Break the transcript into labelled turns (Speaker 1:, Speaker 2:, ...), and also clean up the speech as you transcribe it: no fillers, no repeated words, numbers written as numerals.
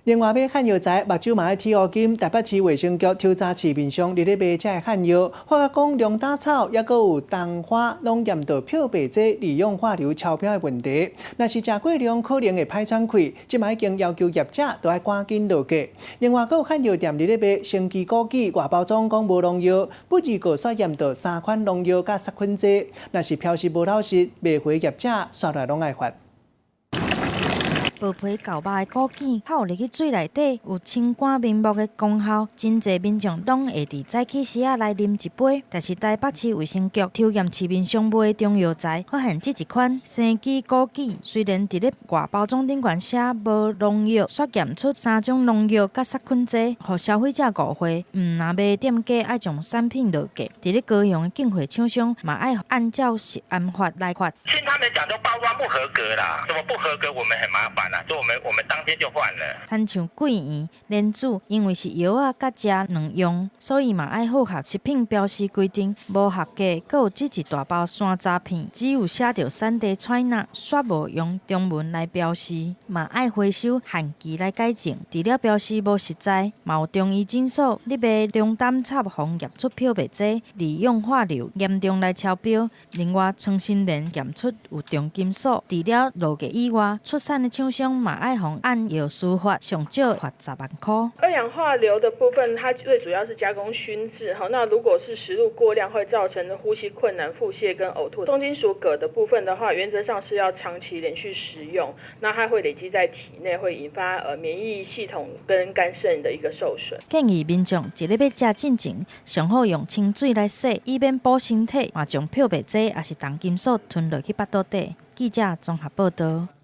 Speaker 1: 另外買漢藥材，目睭嘛愛鐵烏金。台北市衛生局抽查市面上佇咧賣這个漢藥，發覺講龍膽草抑閣有冬花，攏驗到漂白劑二氧化硫超標的問題。若是食過量，可能會歹喘氣。這擺已經要求業者都愛趕緊落架。另外，閣有漢藥店佇咧賣生機枸杞，外包裝講無農藥，不過煞驗到三款農藥佮殺菌劑。若是標示無老實，賣回業者煞來攏愛罰。
Speaker 2: 薄皮厚肉的枸杞，泡入去水內底，有清肝明目的功效。真濟民眾攏會佇早起時仔來啉一杯。但是台北市衛生局抽驗市面上賣的中藥材，發現這一款生機枸杞，雖然佇咧外包裝頂懸寫無農藥，卻驗出三種農藥佮殺菌劑，予消費者誤會。毋但賣店家愛將產品落架，佇咧高雄的進貨廠商嘛愛按照食安法來罰。
Speaker 3: 聽他們講，都包裝不合格啦，怎麼不合格？我們很麻煩。所以我們當天就換了。
Speaker 2: 親像桂圓、蓮子，因為是藥仔佮食兩用，所以嘛愛符合食品標示規定。無合格，閣有這一大包山楂片，只有寫著產地 China，煞無用中文來標示，嘛愛回收限期來改正。除了標示無實在，嘛有中醫診所咧賣龍膽草，予驗出漂白劑、二氧化硫嚴重來超標。另外，穿心蓮驗出有重金屬。除了落架以外，出產的廠商嘛愛予按藥師法，上少罰10萬箍。
Speaker 4: 二氧化硫的部分，它最主要是加工燻製哈。那如果是食入過量，會造成呼吸困難、腹瀉跟嘔吐。重金屬鉻的部分的話，原則上是要長期連續食用，那它會累積在體內，會引發免疫系統跟肝腎的一個受損。
Speaker 2: 建議民眾一日欲食進前，上好用清水來洗，以免補身體，嘛將漂白劑抑是重金屬吞落去腹肚底。記者綜合報道。